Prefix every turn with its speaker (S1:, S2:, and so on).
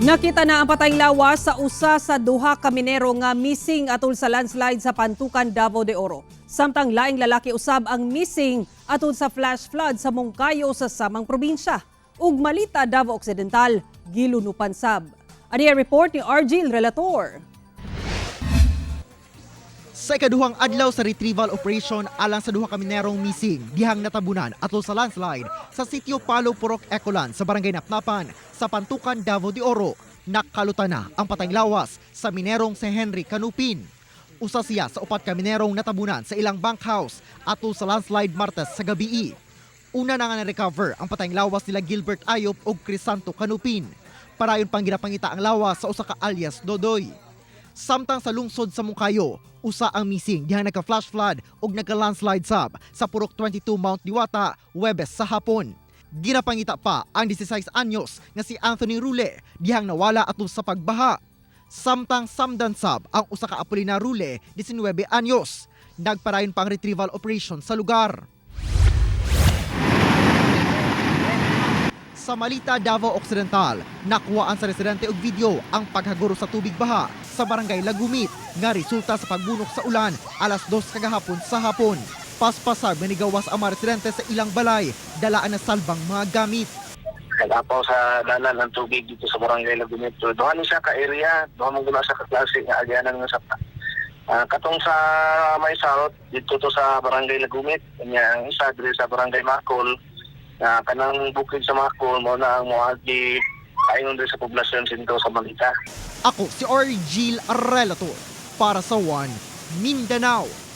S1: Nakita na ang patayng lawas sa usa sa duha ka minero nga missing atol sa landslide sa Pantukan, Davao de Oro. Samtang laing lalaki usab ang missing atol sa flash flood sa Monkayo sa samang probinsya. Ug Malita, Davao Occidental, gilunupan sab. Ani ang report ni Argil Relator.
S2: Sa ikaduhang adlaw sa retrieval operation alang sa duha ka minerong missing dihang natabunan atol sa landslide sa sitio Palo Purok Ecolan sa barangay Napnapan sa Pantukan, Davao de Oro. Nakalutan na ang patayng lawas sa minerong si Henry Canupin. Usa siya sa upat ka minerong natabunan sa ilang bunkhouse atol sa landslide Martes sa gabii. Una na nga na-recover ang patayng lawas nila Gilbert Ayop ug Crisanto Canupin. Parayon pang ginapangita ang lawas sa usa ka alias Dodoy. Samtang sa lungsod sa Monkayo, usa ang missing dihang nagka-flash flood ug nagka-landslide sab sa Purok 22 Mount Diwata, Huwebes sa hapon. Ginapangita pa ang 16 anyos nga si Anthony Rule dihang nawala atol sa pagbaha. Samtang samdan sab ang usa ka Apolina Rule, 19 anyos. Nagparayon pa ang retrieval operation sa lugar. Sa Malita, Davao Occidental, nakuhaan sa residente og video ang paghaguro sa tubig baha sa barangay Lagumit nga resulta sa pagbunok sa ulan alas 2 kagahapon sa hapon. Paspasag manigawas ang mga residente sa ilang balay, dalaan na salbang mga gamit.
S3: Nag-apaw sa dalan ng tubig dito sa barangay Lagumit. So, duha ni siya ka area, duha mo guna sa kaklase nga agyanan nga sa katong sa may south dito to sa barangay Lagumit, kanya ang isa diri sa barangay Macol na kanang bukid sa Macol mo na ang moagi ayon diri sa poblasyon sentro sa Malita.
S2: Ako si Argil Relator para sa One Mindanao.